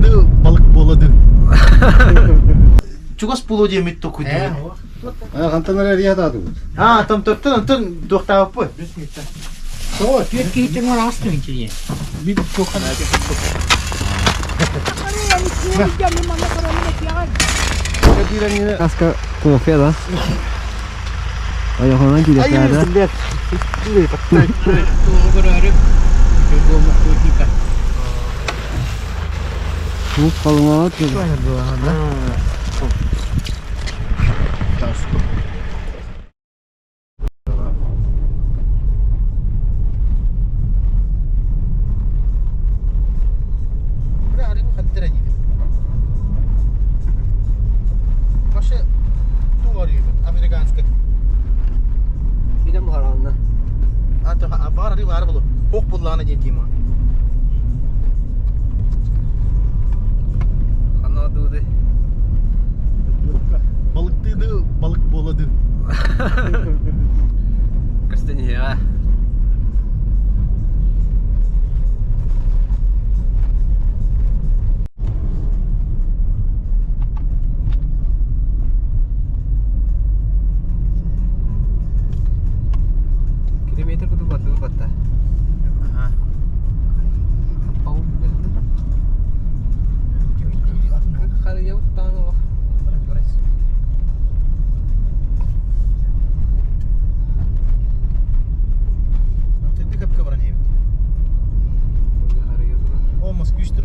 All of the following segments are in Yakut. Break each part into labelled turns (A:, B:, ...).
A: Балыктыды балык буолады. Чугас буолуо диэммит токуйдубут.
B: Хантан эрэ риатаатыбыт.
A: А, там тоттон онтон туохтаабыппыт.
C: Тоҕо түөрт киһиттэн уон аҕыс тыһыынча диэн.
A: Бит туоххан
D: Аска кофе да. Ойохонон киирэ Туох халыҥаат
A: Американская.
D: Билем хараанна.
A: Баар арыы баар болу. Хох буллаана диэн тима.
D: Ханна дууды.
A: Балыктыды балык буолады.
D: Көстөн иһиэҕэ. Километр курдук бардыбыт батта.
A: О, москвич-тыр.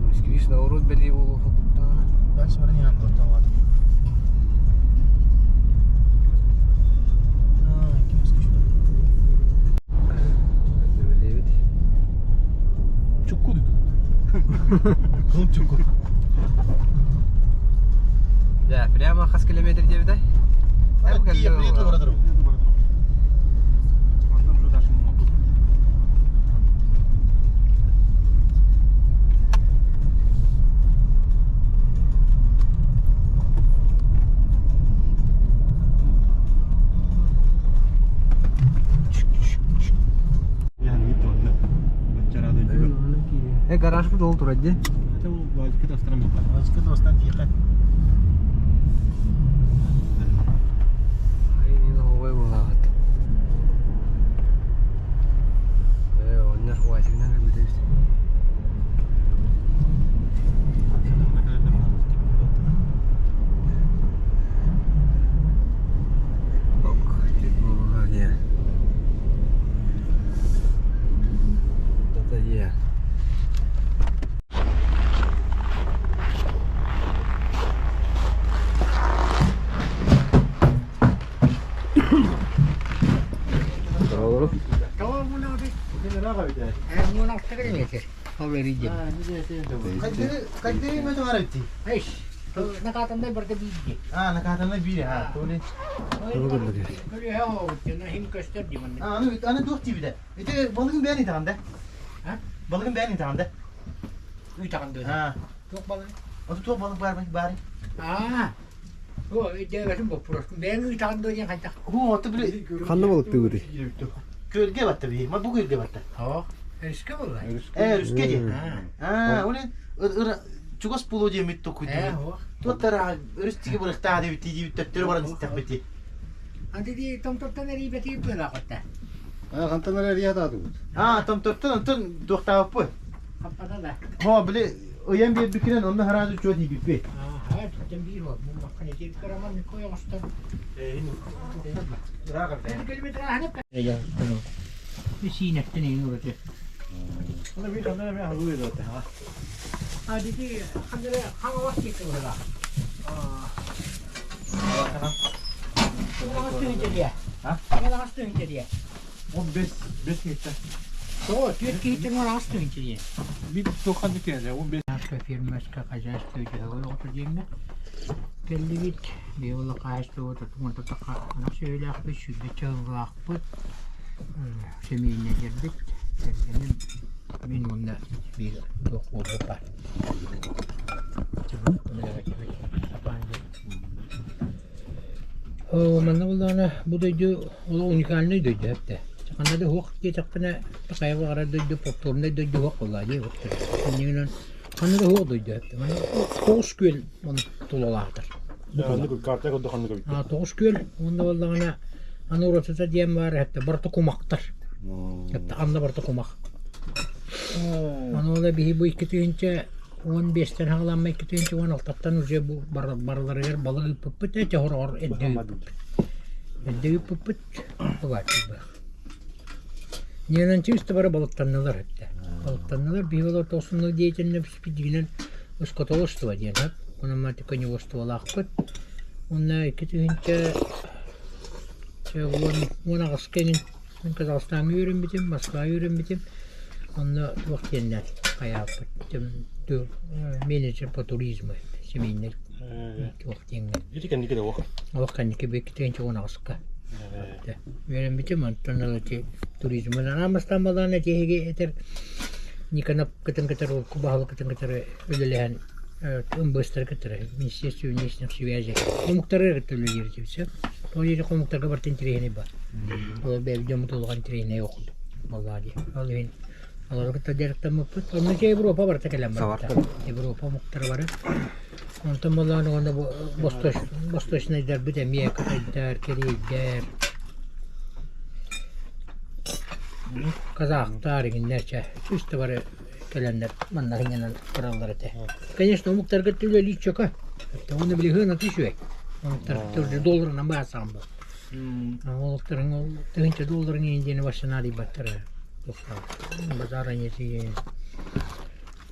D: Москвич наоборот бэлиэ буолуох
A: Дальше баран иһэн Чукку Кылым чукку.
D: Да, прямо хас километр диэбитэй? Э, гараж бу дол турар дии. Э, оннор уазигынан өлбүтүбүт.
C: Накатаннай барда биирди.
A: А, накатаннай биир, а, толи. А, аны аны туох тиибитэ? Ити балыгын бэйэн итаҕын да? Балыгын бэйэн итаҕын да?
C: Үтаҕын да. Туох балык?
A: Ото туох балык баар баарый?
C: Аа. О, өйдөөбөтүм боппуруоскун. Бэйэҥ ыытаҕын дуо диэн хайдах?
A: Ху, ото били
D: Ханна балыктыыбытый?
A: Күөлгэ батта бии. Ма бу күөлгэ батта.
C: Оо, өрүскэ буолла.
A: Э, өрүскэ дии. Аа, ол чугас буолуо диэммит токуйдубут. Туоттара өрүс тиги бырыхтаа диэбит диибит төттөрү баран истэхпит.
C: Анды дии томтортон эрийбэтигит быһалаахытта.
B: А, хантан эрэ риатаатыбыт.
A: А, томтортон онтон туохтаабыппыт.
C: Хаппата да.
A: Хо, били ыйан биэрбиккинэн онно хараазы чуот ииппиппит.
C: Аа, түттэн биир ол. Муммаккан этир караман кой оҕустар. Сиинэттэн эҥин ураты. А дити хандара хаҥалас диэки быһыылаах. Хаҥалас тыһыынча диэ. Хаҥалас тыһыынча диэ.
A: 15 минутта.
C: Тоҕо түөрт киһиттэн 18 тыһыынча диэ.
A: Бит тохан дикене 15.
C: Фермерское хозяйство дьөһөгөй оҕото диэҥҥэ кэллибит. Биыл хаһаайыстыба тутаха ынах сүөһүлээхпит, сүүрбэччэ сыллаахпыт, сэмиэнньэлэрбит, кэргэним мин уонна биир туох буолбут баар. Манна буллаҕына бу дойду олох уникальнай дойду эбит. Ханна да суох диэтэхпинэ, хайа баҕарар дойду повторнай дойду суох буоллаҕа дии Иннигинэн ханна да суох дойду Манна Тоҕус күөл ону тулалаатар.
A: Карта курдук ханнык эбит.
C: Тоҕус күөл уонна буоллаҕына аны уратыта диэн баар этэ барыта кумахтар. Анна барыта кумах. Аны ол биһи бу 2015-тэн хаҕаламма 2016-тан уже бу барыларыгар балык ыыппыппыт эти хороҕор эрдэ ыыппыппыт. Эрдэ ыыппыппыт Бааччыйбах. Ненанчы бары балыктаннылар этэ. Балыктаннылар биһи олор тоосуннук деятельнэбиспитигинэн скотоводство диэн сөп. Онон мати коневодстволаахпыт. Уонна 2018 ка иҥин мин Казахстаҥҥа үөрэммитим, Москваҕа үөрэммитим. Онно туох диэннэр хайааппыт менеджер по туризму семейнэй туох диэҥҥэ.
A: Ити кэнники да уох.
C: Олох кэнники 2018-ка. Үөрэммитим, онтон ыла ити туризмын анаан бастаан балаан этиһиги этэр Никонов кытын кытары урукку баһылыкытын кытары үлэлэһэн МБСтары кытары Министерство внешних связей омуктары кытта үлэлиир этибит сөп. Ол иһин омуктарга барыта интэриэһинэй бар. Ол бэйэбит дьоммут улахан интэриэһинэй окулду. Баллаа дии. Ол иһин олору кытта дьарыктаммыппыт. Онно Европа барыта кэлэн барбыта. Европа омуктара бары. Онтон буоллаҕына уонна бу восточнайдарбыт эмиэ кытайдар, кэриэйдэр, казахтар иҥиннэр чэ үс да бары кэлэннэр манна сынньанан бараллар этэ. Конечно, омуктарга үлэлиир чөкө. Уонна били сыаната үчүгэй. Омуктарга уже долларынан баасаҕын бу. Олохторун ол тыһыынча долларын иһин диэни вообще наадыйбаттар. Базар они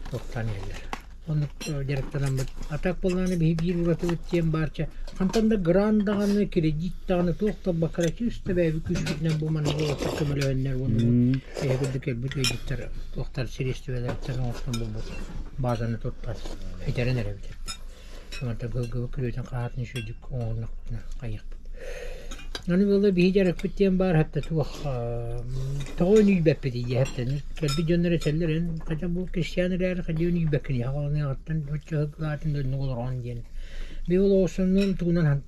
C: Туохтаан иһэллэр. Оннук дьарыктанаммыт. А так буоллаҕына биһи биир уратыбыт диэн баарча хантан да грант даҕаны, кредит даҕаны туох да ылбакка чисто бэйэбит күүспүтүнэн бу маннык уолаттар көмөлөһөннөр уонна эһи курдук кэлбит ыалдьыттар туохтар сириэстибэлэриттэн оҥостон булбут базаны туттан бүтэрэн эрэбит. Мантан кылгыбыт күрүөтүн хаһаатын үчүгэйдик оҥоһуннахпытына хайыахпыт. Аны буолла биһи дьарыкпыт диэн баар хатта туох тоҕо өнүйбэппитий диye хаттан кэлбит дьоннор этэллэр эн хотя бу крестьян эрээри хотя өнүйбэккин хаҕаланыаҕыттан оччо ылаатын дойдуну олороҕун диэн би ол оҕосоннун тугунан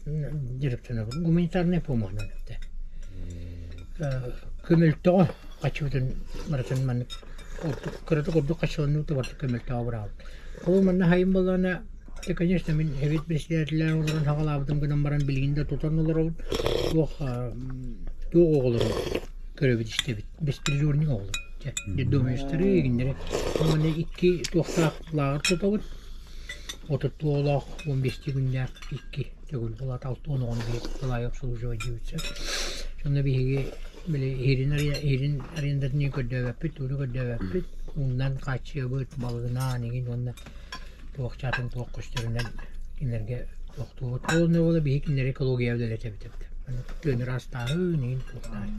C: дьарыктанабын гуманитарная помощь этэ көмөлтөҕө хачыбытын барытын маннык кыратык ордук хачыланыы барыта көмөлтөҕө быраабыт Ол манна хайым буоллаҕына, дьэ, конечно, мин эбит председателлээн олорон саҕалаабытым гынан баран билигин да тутан олоробун. Туох туох оҕолору көрөбүт истэбит. Беспризорник оҕолор. Дьэ, детдомовецтары игиннэри. Манна икки туохтаах лааҕыр тутабыт. 30 оҕолоох, 15 күннээх икки төгүл булаат 60 оҕону биһиги Пылай обслуживать диэбитсэ. Сонно биһиги били иһирин иһирин арендатын көрдөөбөппүт, тугу көрдөөбөппүт. Уунан хааччыйабыт, балыгынаан игин уонна туох чаатын туох көстөрүнэн кинилэргэ туохтуубут. Ол онно буола биһиги кинилэри экология үлэлэтэбит эбит. Тыын ыраастааһын игин туохтаах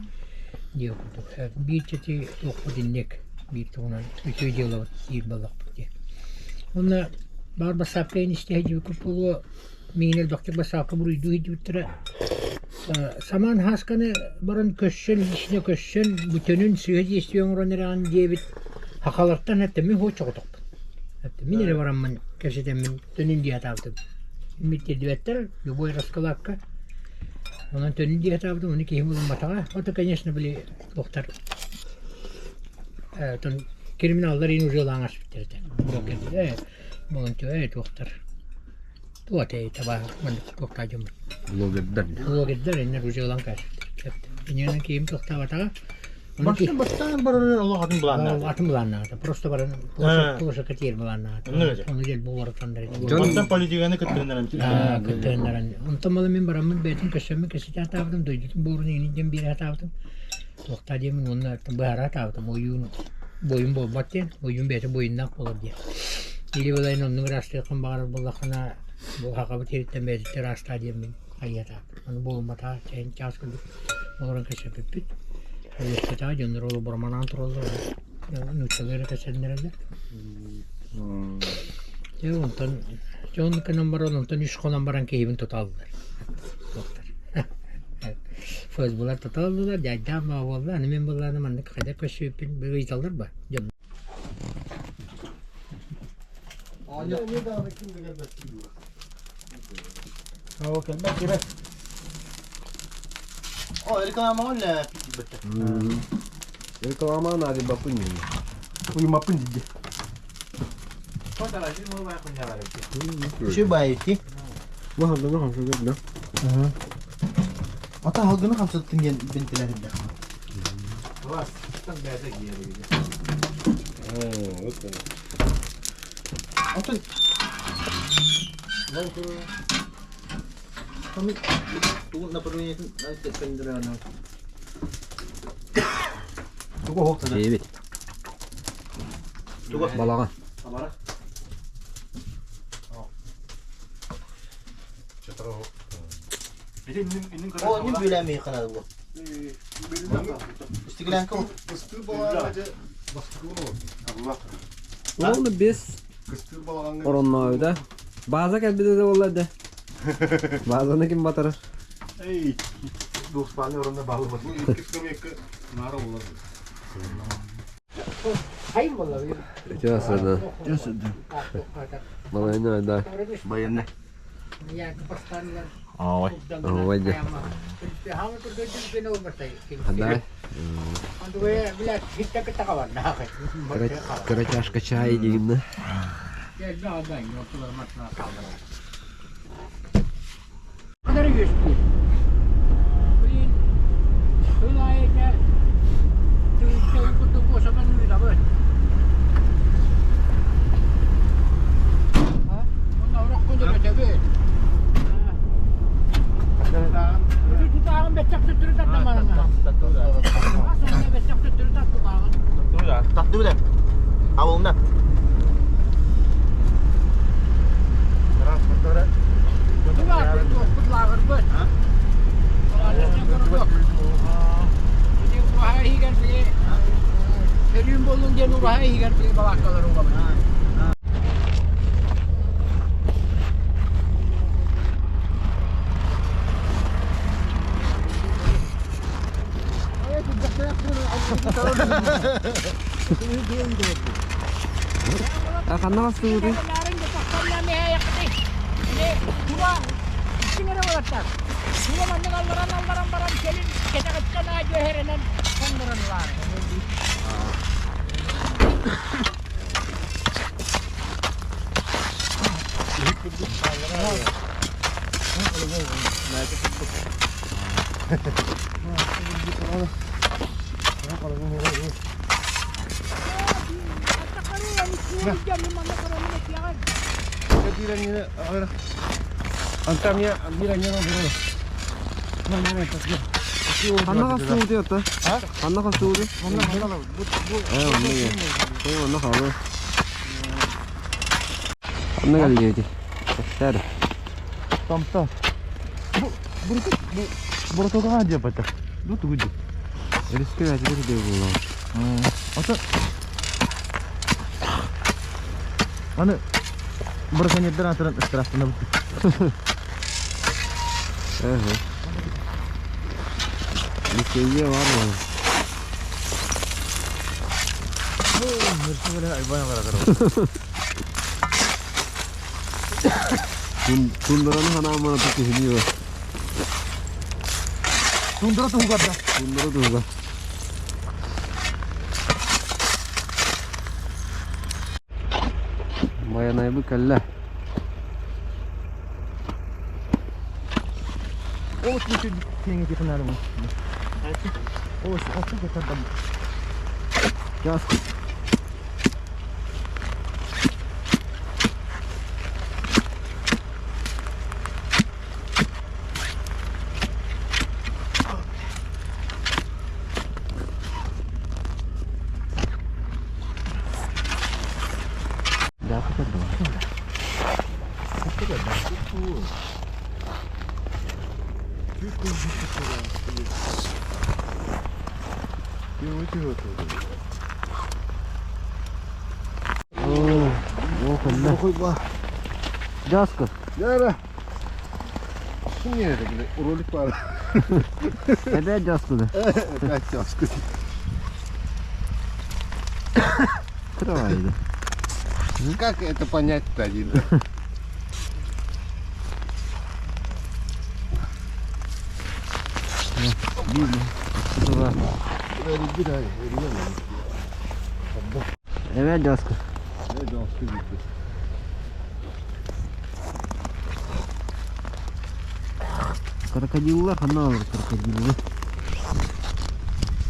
C: диэ курдук. Биир чэти туохпут инник биир тугунан үтүө дьыалабыт диир буоллахпыт дии. Уонна баар бассаапка иһин истэ сылдьыбыккыт буолуо Миигин элбэхтик бассаапка буруйдуу сылдьыбыттара. Самаан Һаасканы баран көрсөн, лично көрсөн, бүтөнүн сыыһа действие оҥорон эрэҕин диэбит сахалартан этэ мин хочоҕотохпун. Мин эрэ бараммын кэпсэтэммин төнүн дии сатаабытым. Мин тиэрдибэттэр любой раскладка. Онон төнүн дии сатаабытым, ону киһи булумматаҕа. Это, конечно, были туохтар криминаллар иин уже ылаан аспыттар этэ. Волонтеры туохтар туох этэй табаар маннык туохтаа дьоммут.
D: Блогердар.
C: Блогердар иннэр уже ылан кээспиттэр. Иннинэн киһим туохтаабатаҕа.
A: Бастаан бастаан барар олох атын былааннаата.
C: Атын былааннаата. Просто баран площадка тиэр былааннаата. Ону дьэл буоларытандар.
A: Бастан политиканы кыттыһыннаран.
C: Кыттыһыннаран. Онтон малы мин бараммын бэйэтин көссөммүн кэсите атаабытым, дойдутун буорун иҥин диэн биэрэ атаабытым. Туохтаа диэмин уонна быһаара атаабытым. Ойуун буойун буолбат диэн, ойуун бэйэтэ буойуннаах буолар диэн. Или былайын оннук ыраастыаххын баҕарар буоллаххына, бу хахабыт сириттэн бэйэтиттэн ыраастаа диэммин хайыатаабыт. Ону буолумматаҕа, чэйин чаас курдук олорон кэпсэппиппит. Үөскэтэҕэ дьоннор ол борманаан тураллар, нууччалыы эрэ кэпсэннэрэллэр. Дьэ онтон дьон гынан баран онтон үс хонон баран киһибин тута аллар. Туохтар. ФСБлар тута аллылар, дьайдаах баа буолла. Аны мин былааны маннык хайдах көрсүбүппүн ыйыталлар ба дьон.
A: Оо, кэлбэт, кэлбэт. О, реклама ол бітті.
D: Реклама надо бапын дии.
E: Уймаппын дии.
A: Şu байыти.
D: Бу ханна да.
A: Ата халгыны хамсаттын ген бинтилер да. Ата Kami тугун направлениетин көндөрөөнө. Тугу хоктада.
D: Девять.
A: Тугу.
D: Балаҕан.
A: Абара. О, не билеме канал бу. Истигилен ко.
B: Кыстыр балаҕаҥҥа дьэ бастакы олордум.
D: Оны без
B: Кыстыр балаҕаҥҥа
D: оронноойда. База кэлбитэ да буолла да. Базаны ким батарар?
E: Эй, двухспальный орында балы бар.
B: бу икки скамейка наара болар.
C: Хайым болла.
D: Үтүө
A: Жосуду.
D: Малайна да.
A: Баянна.
D: Ой. Ой, да. Хандай. Кыра чашка чай дигинне.
A: Татты биле. Авылна.
D: А ханна бастыбыты? Ханна бастыбыты ата? Ханна бастыбыты? Э, онно ге. Э, онно халы. Онно кэлиэти. Эстер.
E: Тамта. Бу бурутуга жапата. Бу тугу.
D: Риске әтилер деп булла.
E: Ата Аны браконьердер атыран штрафына бу.
D: Эһэ. Лицензия бар mı? Тундраны хана мана tukihini
E: Тундра тугу да.
D: Тундра туга. Баянайбы кэллэ.
E: О, түтү теңе тихнары. О, оту кетердем.
D: Жас. Да, О, Жаска.
B: Яра. Şimdi ролик бар.
D: Опять жаска да.
B: Опять жаска.
D: Открывай, да.
B: Как это понять-то один?
D: Evet Coşku. Крокодиллар ханна олорор крокодиллар?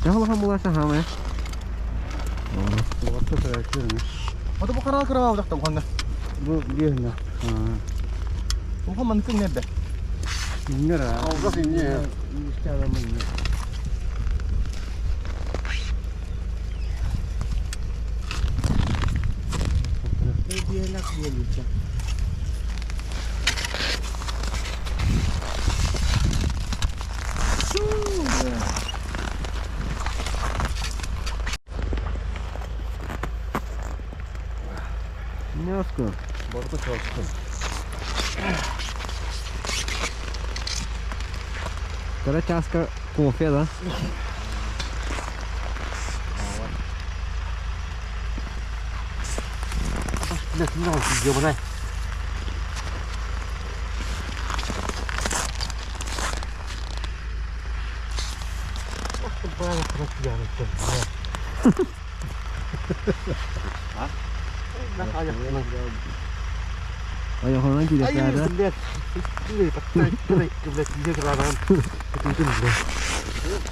D: Төһө улахан булааса хаамайа?
A: Ото бу караа кыраа удахта уханна.
B: Бу биэһинэ.
A: Уха маныкын нерде?
B: Иннер Алгас инне.
D: Не оскор.
B: Барыта чалышкан.
D: Кыра чааска кофе да? Айахынан киирэ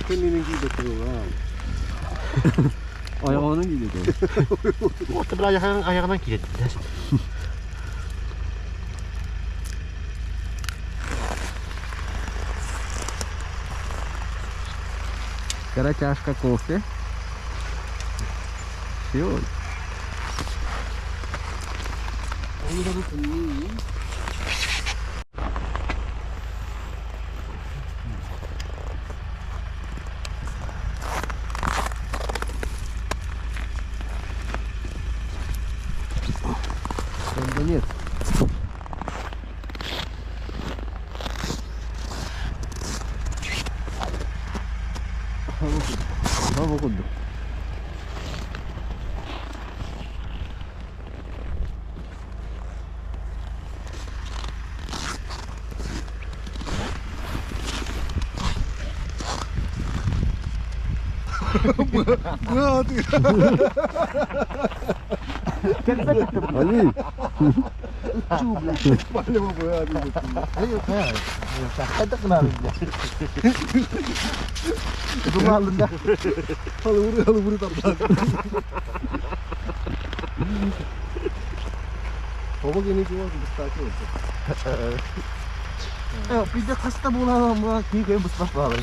B: Кэннинен киирбэт буолла.
D: Айаҕынан киирэ
A: Аяғынан киирет.
D: Кыра чашка кофе. Все. Да нет. Баба кудду. Ali.
B: Баба кэннин киирбэт быстаачы болса.
A: Bizde kasta bulan bulan kıyı bısbas bağlı.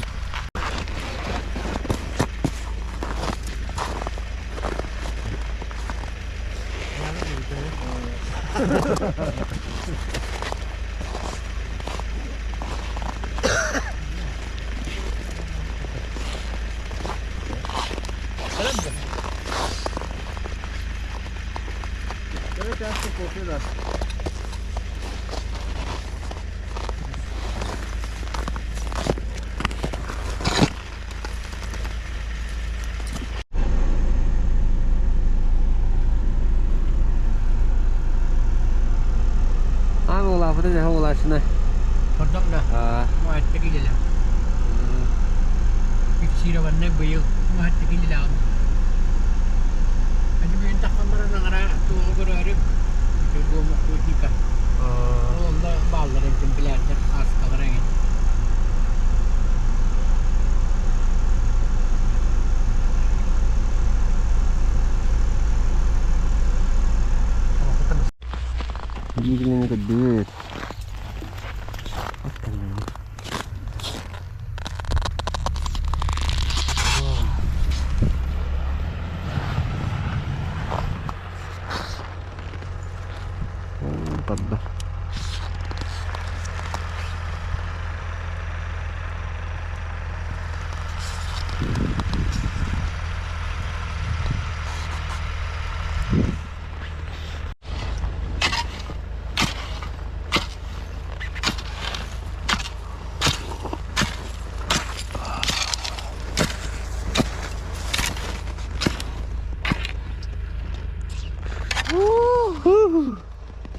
D: Кыра чашка кофе да. Аан улаапыта дьэ улаачына.
C: Кордом да. Муатта килеле. Фиксированный быйыл муатта килеле. Аны бүгүн таххан баран аңара туоҕу көрөөрү дом охотника. Ол онно бааллар эбитин билээрдэр ааскалар эҥин.
D: Бииринэн көрдүбүт. Тарда.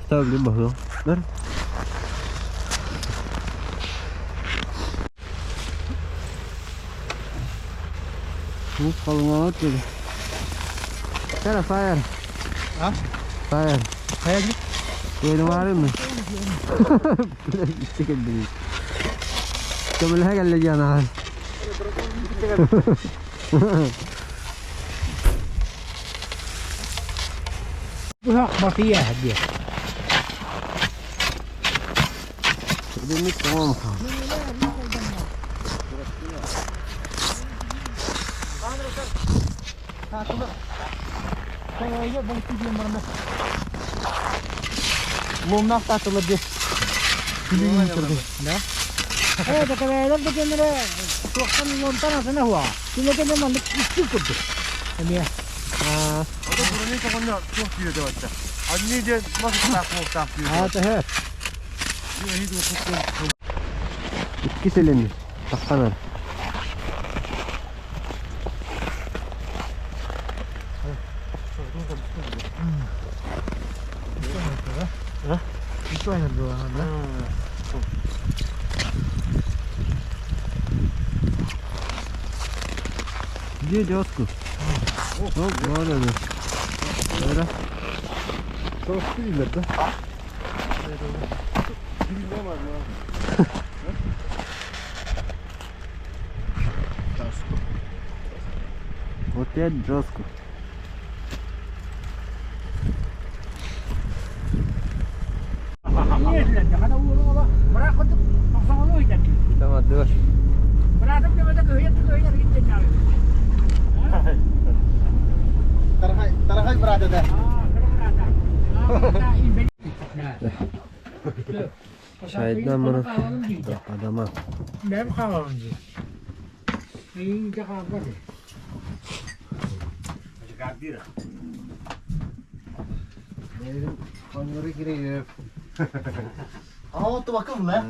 D: Ставлю багно. Нар. Муус халыҥаабыт дии. Кара фаер.
A: А?
D: Фаер.
A: Хайа
D: Куйдумаары мы. Иччи кэлдибит. Көмөлөһө кэллэ диэн ахан.
C: Быһах батыйа диye.
D: Демик tamam.
A: Ломнах татылы де.
C: Да? Э, такая да кемере туохтан лонтан атына хуа. Кине маннык икки курдук. Эмиэ.
B: Ото бураны тоҕонно туох диye деватта. Анни де мас таак таак диye.
C: Аа тэһэ.
D: Икки селени. Тахханар. Где деску? Оп, вот она. Öyle.
B: Çok değiller de.
D: Вот я жестко. Tamam dur.
A: Тарахай, тарахай брата да.
D: Çaydan bunu adama.
C: Ben kalalım diye. İyince kalmadı.
A: Aa, otu bakın la.